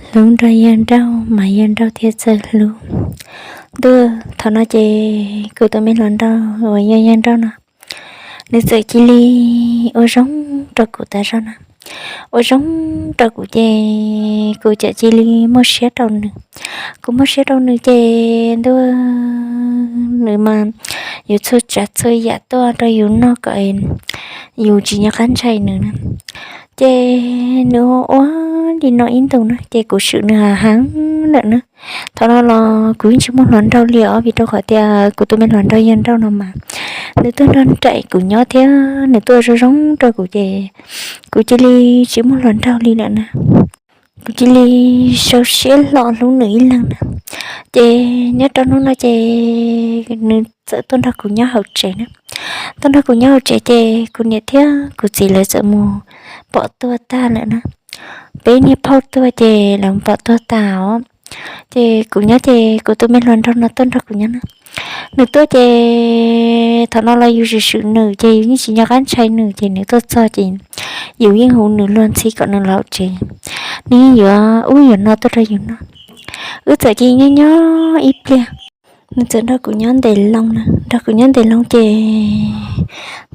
Hlub nrog yawg nrauj mas yawg nrauj thiaj txawj hlub. Ntuj, thaum no ces kuv tus me hluas nraug uas yog yawg nrauj no, nws txawm cia li ua zoo rau kuv tas zog na. Ua zoo rau kuv ces kuv txawm cia li muaj siab rau nws. Kuv muaj siab rau nws ces ntuj, nws mas yuav txhua tsav txhua yam tuaj rau yus noj kom yus tsis nco qab ntshai nws na. Ces nws ua li no ib ntus na ces kuv swm nws heev lawm na. Thaum no los kuv yeej tsis muaj hluas nraug li os, vim rau qhov tias kuv tus me hluas nraug yawg nrauj no mas nws tuaj nrog nraim kuv nyob thiab nws tuaj zoo zoo rau kuv ces kuv cia li tsis muaj hluas nraug li lawm na. Kuv cia li sau siab hlo hlub nws ib leeg na. Ces nyob rau hnub no ces nws txawm tuaj nrog kuv nyob hauv tsev na. Tuaj nrog kuv nyob hauv tsev ces kuv niam thiab kuv txiv lawv txawm mus pom tuag tag lawm na. Peb niag phauj tuag ces lawv mus pom tuag tas os. Ces kuv nyob ces kuv tus me hluas nraug no tuaj nrog kuv nyob na. Nws tuaj ces thaum no los yus swm swm nws ces yus yeej tsis nco qab ntshai nws ces nws tuaj txog ces yus yeej hu nws luag ntxhi kom nws los tsev. Nws yeej yuav ub yuav no tuaj rau yus noj. Wb txawm cia li nyob nyob ib pliag, nws txawm nrog kuv nyob ntev loo na, nrog kuv nyob ntev loo ces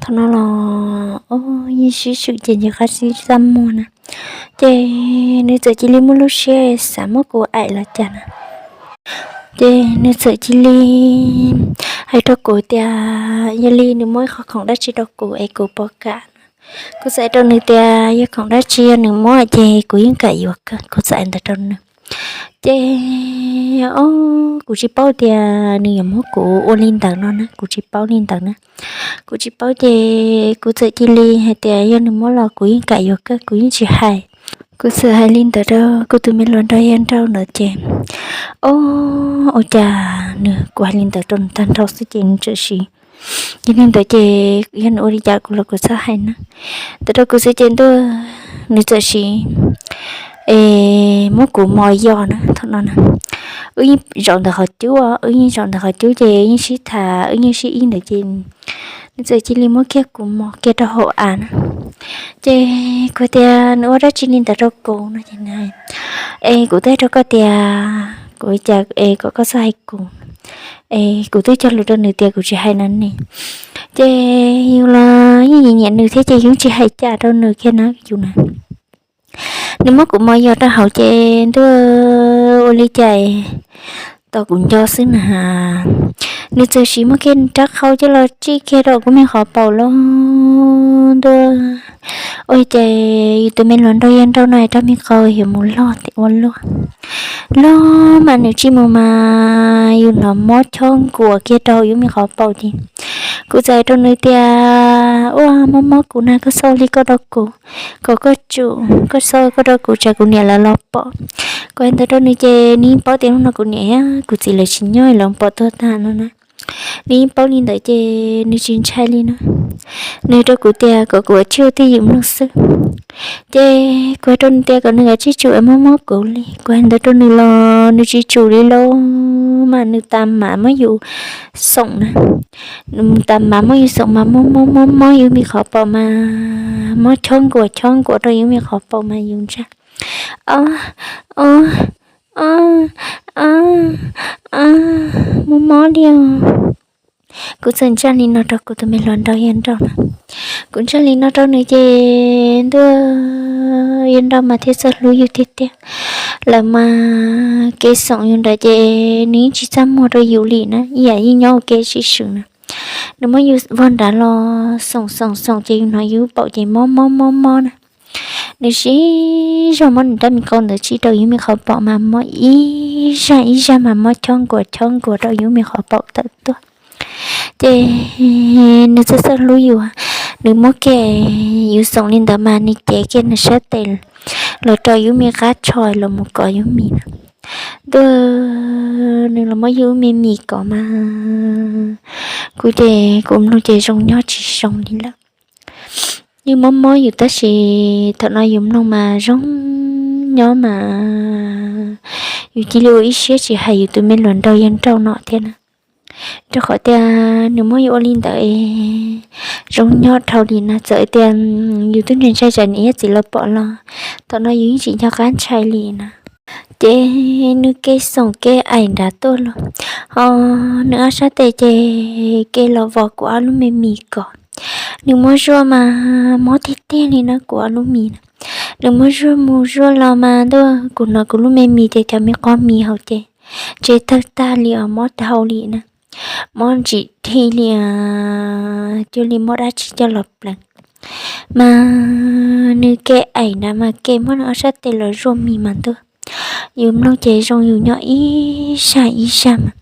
thaum no los yeej sib swm ces nyias qab sib txaj muag na. Ces nws txawm cia li muaj lub siab xav muab kuv aim los cas na. Ces nws txawm cia li hais rau kuv tias yog li nws muab ib qho khoom dab tsi rau kuv es kuv puas kam. Kuv txawm hais rau nws tias yog khoom dab tsi yog nws muab ces kuv yeej kam yuav kawg, kuv txawm hais ntawd rau nws. Ces o, kuv tsis paub tias nws yuav muab kuv ua li ntawd no na, kuv tsis paub li ntawd na. Kuv tsis paub ces kuv txawm cia li hais tias yog nws muab los kuv yeej kam yuav kawg, kuv yeej tsis hais. Kuv txawm hais li ntawd rau kuv tus me hluas nraug yawg nrauj ntawd ces o, ua cas nws, kuv hais li ntawd rau nws tag nrho xwb ces nws txawm siv. Yog li ntawd ces yog nws ua li cas kuv los kuv txhob hais na. Ntawd rau kuv xwb ces ntuj, nws txawm siv es muab kuv mos yos na thaum no na. Wb yeej zaum ntawm qhov cub, wb yeej zaum ntawm qhov cub ces yeej sib tham, wb yeej sib ib ntawd ces nws txawm cia li muab kiag kuv mos kiag rau hauv av na. Ces kuv tias nws ua dab tsi li ntawd rau kuv no ces nws, es kuv twb hais rau koj tias kuv cas es kom koj txhob hais kuv. Es kuv twb cog lus rau nws tias kuv tsis hais no ne. Ces yus los yeej nyiam nyiam nws thiab ces yus tsis hais cas rau nws kiag na yus na. Nws muab kuv mos yos rau hauv ces ntuj, ua li cas tos kuv nco xwb na. Nws txawm siv muab kiag rab qau coj los tsij kiag rau kuv me qhov paum los ntuj, ua cas yus tus me hluas nraug yawg nrauj no rab me qau yuav mus loj tiag ua luaj. Loj mas nws tsij mus mas yus hnov mob chob nkuas kiag rau yus me qhov paum ces kuv txawm hais rau nws tias ua mob mob kuv na, koj txhob ua li koj rau kuv, kom koj tsum, koj txhob koj rau kuv tsam kuv niam lawv los pom. Kuv hais ntawd rau nws ces nws yeej paub tias hnub no kuv niam kuv txiv lawv tsis nyob, lawv pom tuag tag no na. Nws yeej paub li ntawd ces nws tsis ntshai li na. Nws rau kuv tias kom kuv ua tsij ua twj ywm mloog xwb. Ces kuv hais rau nws tias kom nws kav tsij tsum es mob mob kuv li. Kuv hais ntawd rau nws los nws tsis tsum li lauj, mas nws tas mam muab yus xoom na. Nws tas mam muab yus xoom mas mob mob mob mob yus me qhov paum mas mob chob nkuas chob nkuas rau yus me qhov paum mas yus ntsaj, o, o, o, o, mob mob li os. Kuv txawm ntsaj li no rau kuv tus me hluas nraug yawg nrauj na. Kuv ntsaj li no rau nws ces ntuj, yawg nrauj mas thiaj txawj hlub yus tiag tiag. Lawv mas kev xoom yus nrad ces nws yeej tsis txaj muag rau yus li na, ib yam yeej nyob ua ke sib swm na. Nws muab yus vog nrad los xoom xoom xoom ces yus hnov yus paum ces mob mob mob mob na. Nws siv zog muab nws rab me qau ntawd tsij rau yus me qhov paum mas mob ib zaj ib zaj mas mob chob nkuas chob nkuas rau yus me qhov paum tawm tuaj. Ces nws txawj txawj hlub yus, nws muab kiag yus xoom li ntawd mas nws cev kiag nws sab tes los rau yus me qab tsho los mus kov yus mis na. Ntuj, nws los muab yus me mis kov mas kuv ces kuv mloog ces zoo nyob tsis zoo li lawm. Yeej mob mob yus tab sis thaum no yus mloog mas zoo nyob mas yus cia li ua ib siab tsis hais yus tus me hluas nraug yawg nrauj no thiab na. Rau qhov tias nws muab yus ua li ntawd zoo nyob dhau li na, txawm tias yus twb ntshai ntshai tsam niam thiab txiv los pom los thaum no yus yeej tsis nco qab ntshai li na. Ces nws ke xoom ke aim nrad tuaj los, ho nws ob sab tes ces ke los vos kuv ob lub me mis kom. Nws muab zuaj mas mob tiag tiag li na kuv ob lub mis na. Nws muab zuaj mus zuaj los mas ntuj, kuv hnov kuv lub me mis ces cov me qhov mis hauv ces ntshe tawg tag li os, mob dhau li na. Mob ntsim dhi li, cuag li mob dab tsi coj los pleev. Mas nws ke aim nrad mas ke muab nws ob sab tes los zuaj mis mas ntuj, yus mloog ces zoo yus nyob ib zaj ib zaj mas.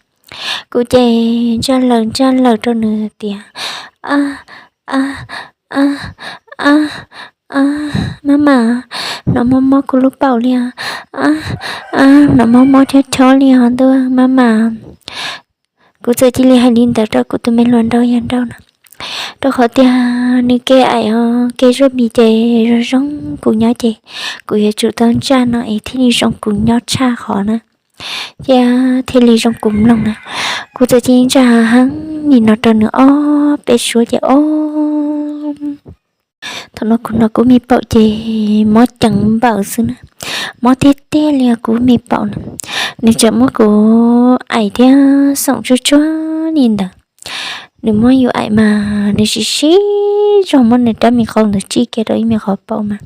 Kuv ces ntsaj lawm ntsaj lawm rau nws tias, a, a, a, a, a, maj mam, hnov mob mob kuv lub paum li os, a, a, hnov mob mob chob chob li os ntuj, maj mam. Kuv txawm cia li hais li ntawd rau kuv tus me hluas nraug yawg nraug no, rau qhov tias nws ke aim os ke zuaj mis ces zoo zoo kuv nyob ces kuv yuav tsum tau ntsaj no es thiaj li zoo kuv nyob tshaj qhov na, thiab thiaj li zoo kuv mloog na. Kuv txawm cia li ntsaj heev li no rau nws ob peb suab ces ob thaum no kuv hnov kuv me paum ces mob ceev npaum xwb na, mob tiag tiag li os kuv me paum na. Nws tseem muab kuv aim thiab xoom tsuag tsuag li ntawd. Nws muab yus aim mas nws siv siv zog muab nws rab me qau ntawd tsij kiag rau ib me qhov paum mas,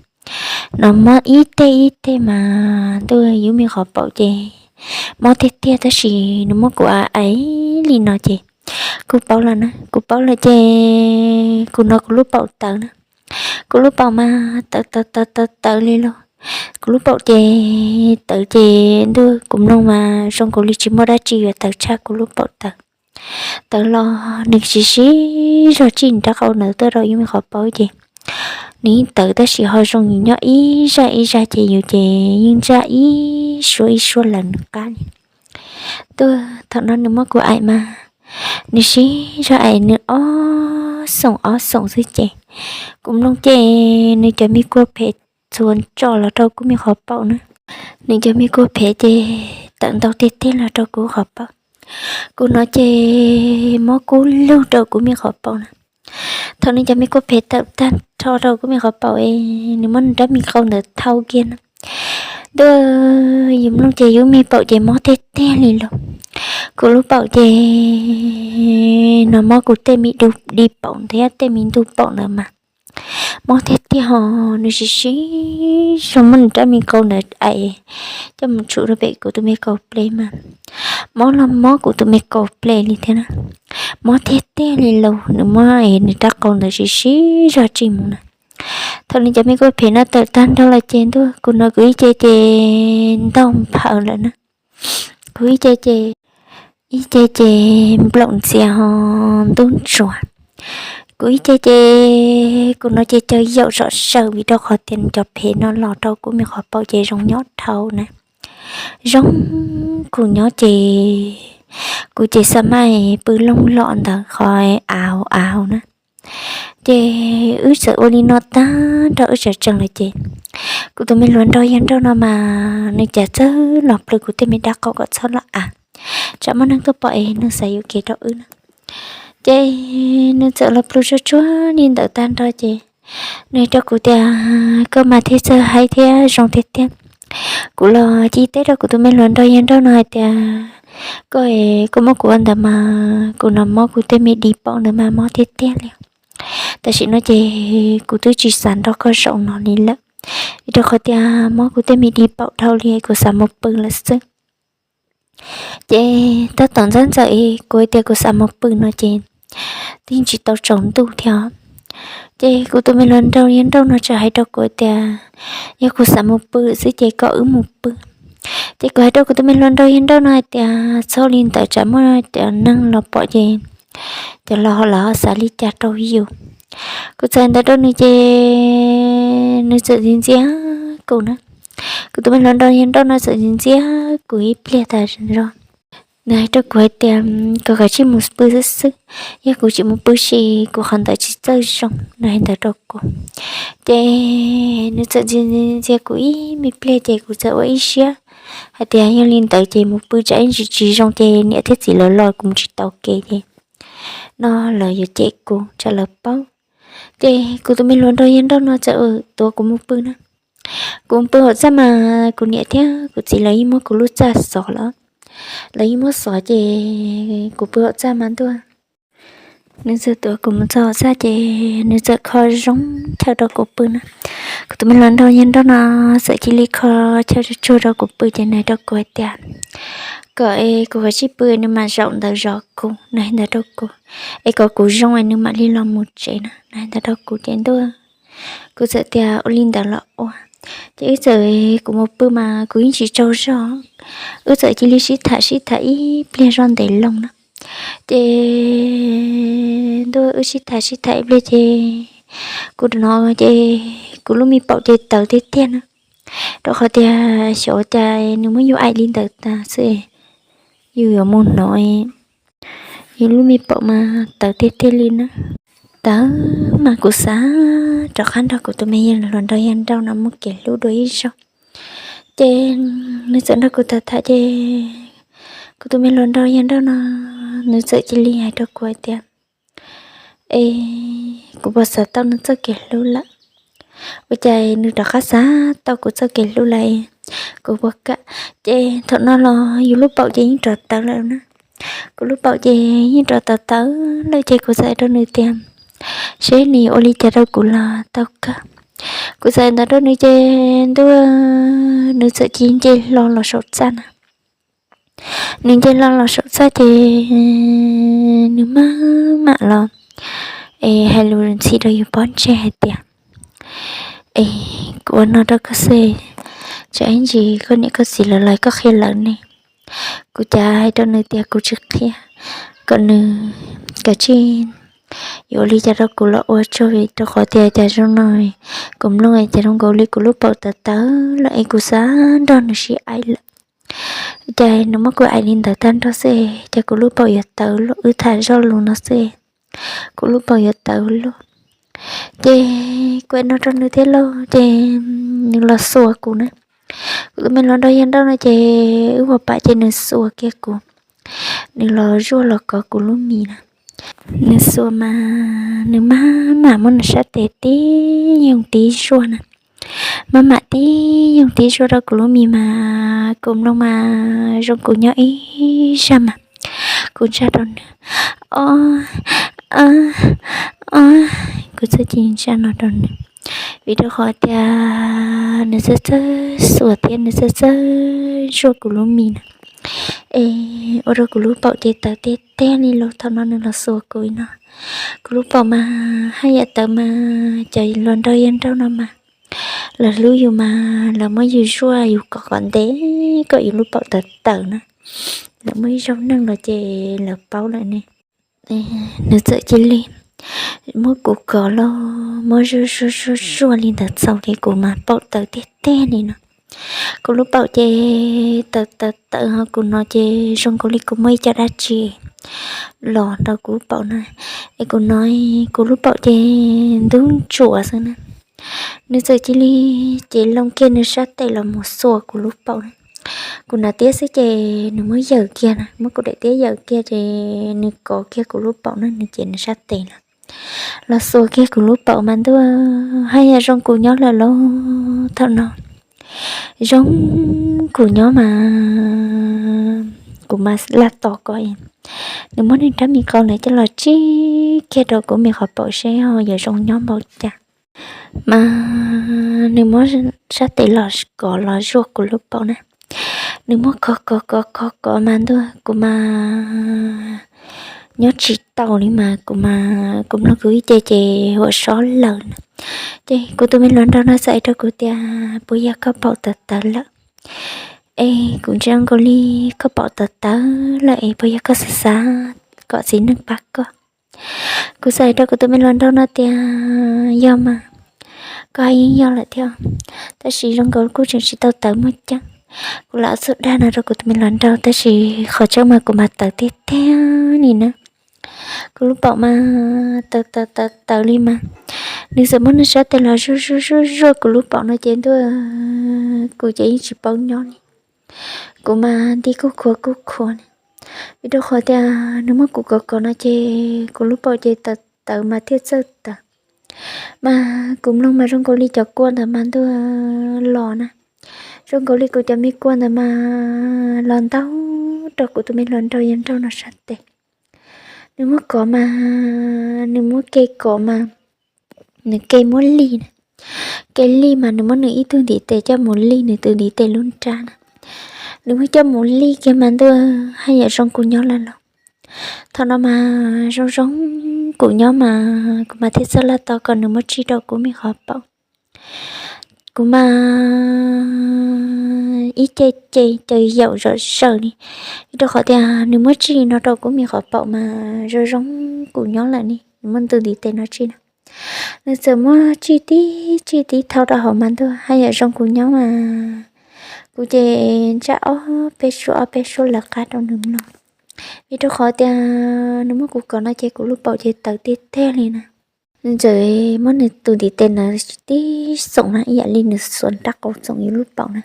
no mob ib teg ib teg mas ntuj, yus me qhov paum ces mob tiag tiag tab sis nws muab kuv aim li no ces kuv paub lawm na, kuv paub lawm ces kuv hnov kuv lub paum tawv na. Kuv lub paum mas tawv tawv tawv tawv tawv li los, kuv lub paum ces tawv ces ntuj, kuv mloog mas zoo kuv li tsis muaj dab tsi yuav tawv tshaj kuv lub paum tawv. Tawv los nws siv siv zog tsij nws rab qau ntawd tuaj rau yus me qhov paum ces nws yeej tawv tab sis ho zoo yus nyob ib zaj ib zaj ces yus ces yeej ntsaj ib suab ib suab lawm nws qab li. Tuaj thaum no nws muab kuv aim mas nws siv zog aim nws ob xoom ob xoom xwb ces kuv mloog ces nws cov me kua phem txuas ntsos los rau kuv me qhov paum na. Nws cov me kua phem ces tawm ntau tiag tiag los rau kuv qhov paum. Kuv hnov ces mob kub lug rau kuv me qhov paum na. Thaum nws cov me kua phem tawm tag nrho rau kuv me qhov paum es nws muab nws rab me qau ntawd thau kiag na, ntuj, yus mloog ces yus me paum ces mob tiag tiag li los. Kuv lub paum ces no mob kuv tej me di paum thiab tej me ntug paum ntawd mas mob tiag tiag ho nws siv siv zog muab nws rab me qau ntawd aim coj mus tshum rau pem kuv tus me kaus ples mas mob los mob kuv tus me kaus ples li thiab na. Mob tiag tiag li los nws muab nws rab qau ntawd siv siv zog tsij mus na. Thaum nws cov me kua phem no tawm tag nrho los ces ntuj, kuv hnov kuv ib ce ces ntaug nphaws lawm na. Kuv ib ce ces, ib ce ces nplaum ntxias ho ntub ntsuav. Kuv ib ce ces kuv hnov ces caws yaum zom zaws vim rau qhov tias nws cov phem no los rau kuv me qhov paum ces zoo nyob dhau na. Zoo kuv nyob ces kuv ces xa maj pw looj lom ntawd qhov av av na. Ces wb txawm ua li no tag nrho wb tseem tseem lawm ces kuv tus me hluas nraug yawg nraug no mas nws cas txawj los plhws kuv tej me dab qau kom txhob los av, tsam muaj neeg tuaj pom es nws xav yuam kev rau wb na. Ces nws txawm los plhws tsuag tsuag li ntawd tag nrho ces nws hais rau kuv tias, koj mas thiaj txawj haib thiab zoo tiag tiag. Kuv los cia teb rau kuv tus me hluas nraug yawg nraug no hais tias, koj, koj muab kuv ua ntawd mas kuv hnov mob kuv tej me di paum ntawd mas mob tiag tiag li. Tam sim no ces kuv twb tsis xav nrog koj zaum no li lawm, vim rau qhov tias mob kuv tej me di paum dhau li kuv xav mus pw lawm xwb. Ces tab tom ntxab ntxawm kuv hais tias kuv xav mus pw no ces twb tsis tau tsaus ntuj thiab. Ces kuv tus me hluas nraug yawg nraug no txawm hais rau kuv tias, yog kuv xav mus pw xwb ces kom wb mus pw. Ces kuv hais rau kuv tus me hluas nraug yawg nraug no hais tias, txhob li ntawd tsam muaj cov neeg los pom ces cov los lawv ho xav li cas rau yus. Kuv txawm hais ntawd rau nws ces nws txawm ntxias ntxias kuv na. Kuv tus me hluas nraug yawg nraug no txawm ntxias ntxias kuv ib pliag tas zog. Nws hais rau kuv hais tias, kom kav tsij mus pw xwb xwb, yog kuv tsis mus pw ces kuv qhov ntawd tsis txawj zoo, nws hais ntawd rau kuv. Ces nws txawm ntxias ntxias kuv ib me pliag ces kuv txawm ua ib siab hais tias yog li ntawd ces mus pw tsam ib ntsis tsis zoo ces niam thiab txiv lawv los kuv mus tsis tau kev ces no lawv yuav cem kuv tsam lawv paub. Ces kuv tus me hluas nraug yawg nraug no txawm tuav kuv mus pw na. Kuv pw hauv txaj mas kuv niam thiab kuv txiv lawv yeej muab kuv lub txaj xov lawm. Lawv yeej muab xov ces kuv pw hauv txaj mas ntuj, nws txawm tuav kuv mus txog hauv txaj ces nws txawm kho zoo chaw rau kuv pw na. Kuv tus me hluas nraug yawg nraug no txawm cia li kho chaw tsuag tsuag rau kuv pw ces nws hais rau kuv hais tias kom es kuv kav tsij pw nws mam zaum ntawd zov kuv, nws hais ntawd rau kuv, es kom kuv zoo es nws mam li los mus tsev na, nws hais ntawd rau kuv ces ntuj, kuv txawm tias ua li ntawd los ua. Ces wb txawm, kuv mus pw mas kuv yeej tsis tsaug zog, wb txawm cia li sib tham sib tham ib pliag zoj ntev loo na. Ces ntuj, wb sib tham sib tham ib pliag ces kuv rau no ces kuv lub me paum ces tawv tiag tiag na, rau qhov tias xyov cas nws muab yus aim li ntawd tas xwb, yus yuav mus hnov yus lub me paum mas tawv tiag tiag li na. Tawv mas kuv xav rov qab nrog kuv tus me hluas nraug yawg nraug no muaj kev hlub dua ib zaug. Ces nws txawm nrog kuv tham tham ces kuv tus me hluas nraug yawg nraug no nws txawm cia li hais rau kuv hais tias es kuv puas xav tau nws txoj kev hlub lawm, ua cas nws rov qab xav tau kuv txoj kev hlub lawm, kuv puas kam. Ces thaum no los yus lub paum ces yeej rov tawv lawm na. Kuv lub paum ces yeej rov tawv tawv lawm ces kuv txawm hais rau nws tias seb nws ua li cas rau kuv los tau kawg. Kuv txawm hais ntawd rau nws ces ntuj, nws txawm cia li nce hlo los saum txaj na. Nws nce hlo los saum txaj ces nws maj mam los es hais lus ntxhi rau yus pob ntseg hais tias es kuv ua no rau koj xwb, tsam ib ntsis koj niam koj txiv lawv los koj qhia lawv ne. Kuv cav hais rau nws tias kuv tsis qhia, kom nws kav tsij yuav ua li cas rau kuv los ua tso, vim rau qhov tias cas zoo no kuv mloog cas zoo nkaus li kuv lub paum tawv tawv lawm es kuv xav nrog nws sib aim lawm. Cas nws muab kuv aim li ntawd tag nrho xwb es cas kuv lub paum yuav tawv luaj, wb tham zoj lus no xwb es kuv lub paum yuav tawv luaj. Ces kuv hais no rau nws thiab lauj ces nws los xuas kuv na. Kuv tus me hluas nraug yawg nraug no ces wb puas pam ces nws xuas kiag kuv, nws los zuaj los kov kuv lub mis na. Nws xuas mas nws maj mam muab nws sab tes tib yoog tib zuaj na, maj mam tib yoog tib zuaj rau kuv lub mis mas kuv mloog mas zoo kuv nyob ib zaj mas kuv ntsaj rau nws, o, o, o, kuv txawj ci ntsaj no rau nws, vim rau qhov tias nws txawj txawj xuas thiab nws txawj txawj zuaj kuv lub mis na. Es ua rau kuv lub paum ces tawv tiag tiag li lauj. Thaum no nws los xuas kuv no, kuv lub paum mas haj yam tawv mas cov hluas nraug yawg nraug no mas lawv hlub yus mas lawv muab yus zuaj yus kom kom ntev kom yus lub paum tawv tawv na. Lawv muaj ib zaug neeg los ces lawv paub lawm ne. Nws txawm cia li muab kuv kov los muab zuaj zuaj zuaj zuaj li ntawd txaus li kuv mas paum tawv tiag tiag li no. Kuv lub paum ces tawv tawv tawv ho kuv no ces zoo nkaus li kuv muaj ib co dab tsi los rau kuv lub paum na. Es kuv no kuv lub paum ces ntub ntsuav xwb na. Nws txawm cia li cev loo kiag nws sab tes los mus xuas kuv lub paum na. Kuv hnav tiab xwb ces nws muab yawm kiag na, muab kuv daim tiab yawm kiag ces nws kov kiag kuv lub paum na, nws cev nws sab tes los, los xuas kiag kuv lub paum mas ntuj, haj yam zoo kuv nyob lawm lauj. Thaum no zoo kuv nyob mas kuv mas laj tos ko, nws muab nws rab me qau ntawd coj los tsib kiag rau kuv me qhov paum seb ho yuav zoo nyob npaum cas. Mas nws muab sab tes los kov los zuaj kuv lub paum na. Nws muab kov kov kov kov kov mas ntuj, kuv mas nyob tsis tau li mas kuv mas kuv mloog kuv ib ce ces huam sob lawm na. Ces kuv tus me hluas nraug no txawm hais rau kuv tias puas yog koj paum tawv tawv lawm? Es kuv ntsia nkaus li koj paum tawv tawv lawm es puas yog koj xav xav kom txiv neej pab koj? Kuv txawm hais rau kuv tus me hluas nraug no tias yog mas, koj hais yeej yog lawm thiab, tab sis zoo nkaus kuj tseem tsis tau tawv muaj ceeb. Kuv lam ua txuj dag no rau kuv tus me hluas nraug tab sis qhov tseeb mas kuv mas tawv tiag tiag li na. Kuv lub paum mas tawv tawv tawv tawv li mas, nws txawm muab nws sab tes los zuaj zuaj zuaj zuaj kuv lub paum no ces ntuj, kuv ces yeej tsis paub nyob li. Kuv mas nti kuj khuav kuj khuav li, vim rau qhov tias nws muab kuv kov kov no ces kuv lub paum ces tawv tawv mas thiaj txawj tawv. Mas kuv mloog mas zoo nkaus li cov kua ntawd mas ntuag los na, zoo nkaus li kuv cov me kua ntawd mas los ntaug rau kuv tus me hluas nraug yawg nraug no sab tes. Nws muab kov mas, nws muab ke kov mas, nws ke muab lij na, ke lij mas nws muab nws ib tug ntiv tes coj mus lij nws tus ntiv tes lub nrab na. Nws muab coj mus lij kiag mas ntuag haj yam zoo kuv nyob lawm los. Thaum no mas zoo zoo kuv nyob mas kuv mas thiaj txhaj laj tau kom nws muab tsij rau kuv me qhov paum. Kuv mas ib ce ces caws yaum zom zaws li, rau qhov tias nws muab tsij no rau kuv me qhov paum mas zoo zoo kuv nyob lawm li, nws muab nws tus ntiv tes no tsij na. Nws txawm muab tsij tib tsij tib thau rau hauv mas ntuag haj yam zoo kuv nyob mas. Kuv ces ntsaj ob peb suab ob peb suab lawv qab rau nws mloog, vim rau qhov tias nws muab kuv kov no ces kuv lub paum ces tawv tiag tiag li na. Nws txawm muab nws tus ntiv tes na tib xoom na ib yam li nws xuas rab qau xoom yus lub paum na.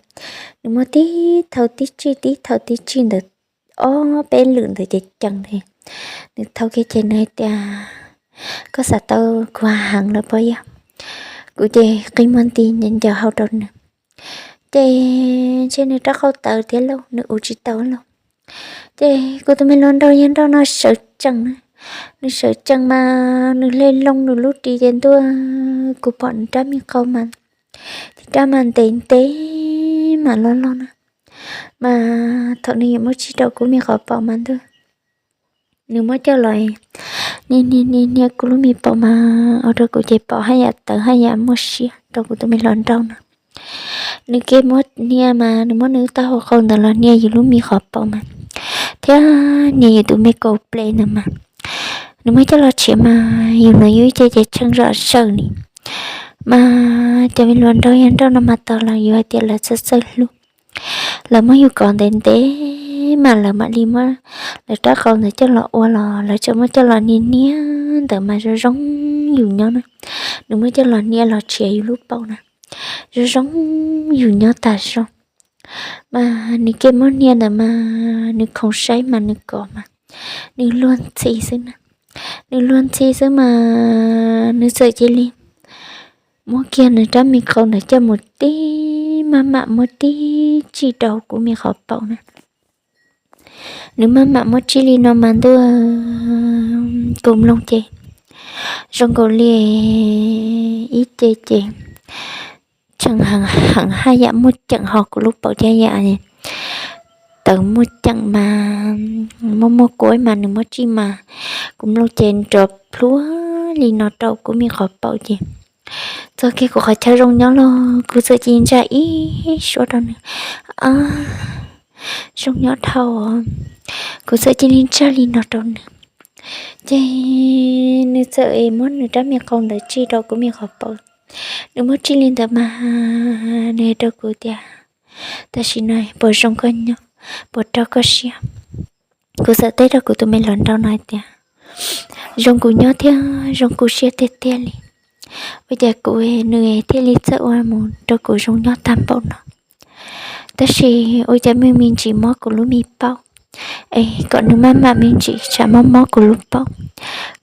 Nws muab tib thau tib tsij tib thau tib tsij ntawd ob peb lwm ntawd ces cees li. Nws thau kiag ces nws hais tias, koj xav tau kuv heev lawm pob yog? Kuv ces qi muag nti ncaws hau rau nws. Ces ntshe nws rab qau tawv thiab lauj, nws ua tsis tau lauj. Ces kuv tus me hluas nraug yawg nraug no sawv tsees na, nws sawv tsees mas nws hle loo nws lub ris ces ntuag kuv pom nws rab me qau mas, tis rab mas ntev ntev mas loj loj na. Mas thaum nws yuav muab tsij rau kuv me qhov paum mas ntuag, nws muab coj los nias nias nias nias kuv lub me paum mas ua rau kuv ces paum haj yam tawv haj yam muaj siab rau kuv tus me hluas nraug no. Nws ke muab nias mas nws muab nws taub hau qau ntawd los nias yus lub me qhov paum mas, thiab nias yus tus me kaus ples ntawd mas. Nws muab coj los tshiav mas yus hnov yus ib ce ces tshee zom zaws li. Mas cov me hluas nraug yawg nraug no mas tos los yus hais tias lawv txawj txawj hlub. Lawv muab yus kov ntev ntev mas lawv mam li muab lawv rab qau ntawd coj los ua los lawv tseem muab coj los nias nias ntawd mas zoo zoo yus nyob na. Nws muab coj los nias los tshiav yus lub paum na, zoo zoo yus nyob tas zog. Mas nws ke muab nias ntawd mas nws khoov saib mas nws kov mas nws luag ntxhi xwb na. Nws luag ntxhi xwb mas nws txawm cia li muab kiag nws rab me qau ntawd coj mus tib maj mam muab tib tsij rau kuv me qhov paum na. Nws maj mam muab tsij li no mas ntuj, kuv mloog ces zoo nkaus li ib ce ces tshee heev haj yam muaj ceem ho kuv lub paum ces yam tawv muaj ceem mas muaj muaj kuab mas nws muab tsij mas kuv mloog ces nrov plhuav li no rau kuv me qhov paum ces txog kiag kuv qhov chaw zoo nyob los kuv txawm cia li ntsaj ib suab rau nws, zoo nyob dhau. Kuv txawm cia li ntsaj li no rau nws, ces nws txawm muab nws rab me qau ntawd tsij rau kuv me qhov paum. Nws muab tsij li ntawd mas nws hais rau kuv tias, tam sim no puas zoo koj nyob, puas raug koj siab? Kuv txawm teb rau kuv tus me hluas nraug no hais tias, zoo kuv nyob thiab zoo kuv siab tiag tiag li. Ua cas kuv, nws thiaj li txawj ua mus rau kuv zoo nyob tag npaum no? Tab sis ua cas muaj me ntsis mob kuv lub me paum, es kom nws maj mam me ntsis tsam mob mob kuv lub paum.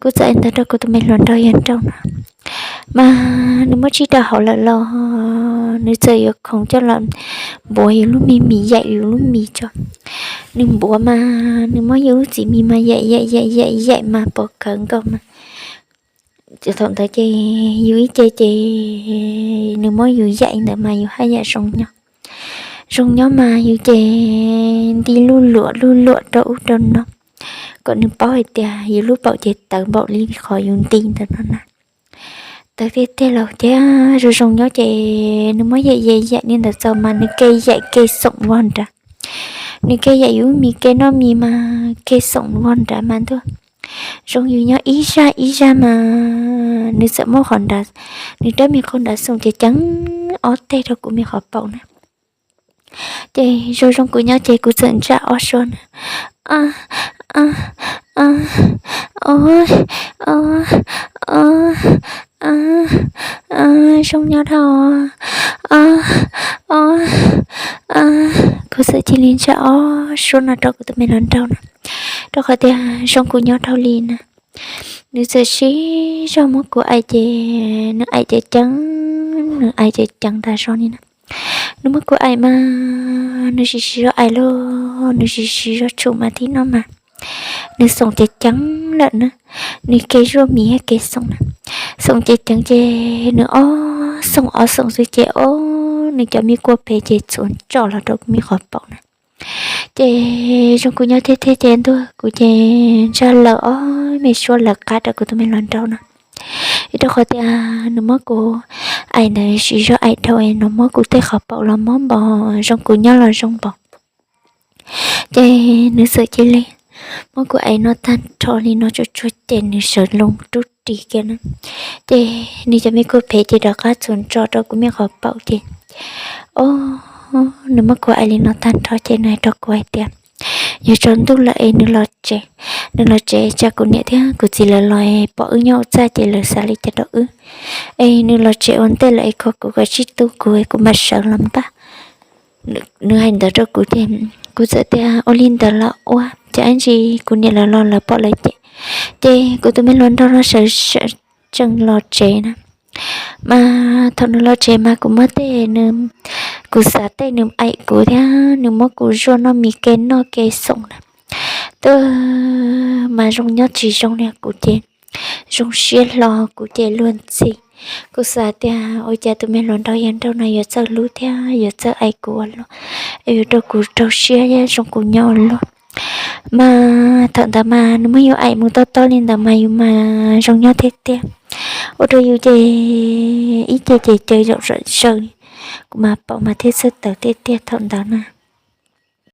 Kuv txawm hais ntawd rau kuv tus me hluas nraug yawg nraug no, mas nws muab tsij rau hauv lawm los nws txawm yuav khoov coj los npuav yus lub me mis, yaim yus lub mis tso. Nws npuav mas nws muab yus lub txiv mis mas yaim yaim yaim yaim yaim mas pos kawv nkaus mas. Thaum ntawd ces yus ib ce ces nws muab yus yaim ntawd mas yus haj yam zoo nyob. Zoo nyob mas yus ces nti luj luam luj luam rau ub rau no, kom nws paub hais tias yus lub paum ces tawv npaum li qhov yus nti ntawd no na. Tawv tiag tiag los thiab zoo zoo nyob ces nws muab yaim yaim yaim li ntawd txaus mas nws ke yaim ke xoom vog nrad. Nws ke yaim yus lub mis ke noj mis mas ke xoom vog nrad mas ntuj, zoo yus nyob ib zaj ib zaj mas nws txawm muab qhov nrad, nws rab me qau nrad xoom ceev ceev ob teg rau kuv me qhov paum na. Ces zoo zoo kuv nyob ces kuv txawm ntsaj ob suab na, zoo nyob dhau, kuv txawm cia li ntsaj ob suab no rau kuv tus me hluas nraug na, rau qhov tias zoo kuv nyob dhau li na. Nws txawm siv zog muab kuv aim ces nws aim ceev ceev, nws aim ceev ceev tas zog li na. Nws muab kuv aim mas nws siv siv zog aim lauj, nws siv siv zog tshum mas tib no mas nws xoom ceev ceev lawm na. Nws kev zuaj mis kev xoom na, xoom ceev ceev ces nws ob xoom ob xoom xwb ces ob nws cov me kua phem ces txhuav ntso los rau kuv me qhov paum na. Ces zoo kuv nyob tiag tiag ces ntuag kuv ces ntsaj lawm ob me suab lawv qab rau kuv tus me hluas nraug no. Vim rau qhov tias nws muab kuv aim ntawd siv zog aim dhau nws muab kuv tej qhov paum los mob npaum zoo kuv nyob los zoo npaum. Ces nws txawm cia li muab kuv aim no tag nrho li no tsuag tsuag ces nws sawv loo rub ris kiag na. Ces nws cov me kua phem ces rov qab txhuav ntso rau kuv me qhov paum ces ob nws muab kuv aim li no tag nrho ces nws hais rau kuv hais tias yuav tsaus ntuj lawm es nws los tsev. Nws los tsev tsam kuv niam thiab kuv txiv lawv los pom wb nyob ua txaj ces lawv xav li cas rau wb. Es nws los tsev ua ntej lawm es kho kuv kom sib tu kuv es kuv mam sawv los npaj. Nws hais ntawd rau kuv ces kuv txawm tias ua li ntawd los ua ces ib ntsis kuv niam lawv los lawv pom lawv cem. Ces kuv tus me hluas nraug no sawv tsees los tsev na. Mas thaum nws los tsev mas kuv muab tej nws, kuv xav tej nws aim kuv thiab nws muab kuv zuaj noj mis kev noj kev xoom na. Twb mas zoo nyob tsis zoo li kuv ces zoo siab hlo kuv ces luag ntxhi. Kuv xav tias ua cas tus me hluas nraug yawg nraug no yuav txawj hlub thiab yuav txawj aim kuv ua luaj, es yuav rau kuv raug siab thiab zoo kuv nyob ua luaj. Mas thaum ntawd mas nws muab yus aim mus tob tob li ntawd mas yus mas zoo nyob tiag tiag. Ua rau yus ces ib ce ces caws zaum zaws, kuv mas paum mas thiaj txawj tawv tiag tiag thaum ntawd na.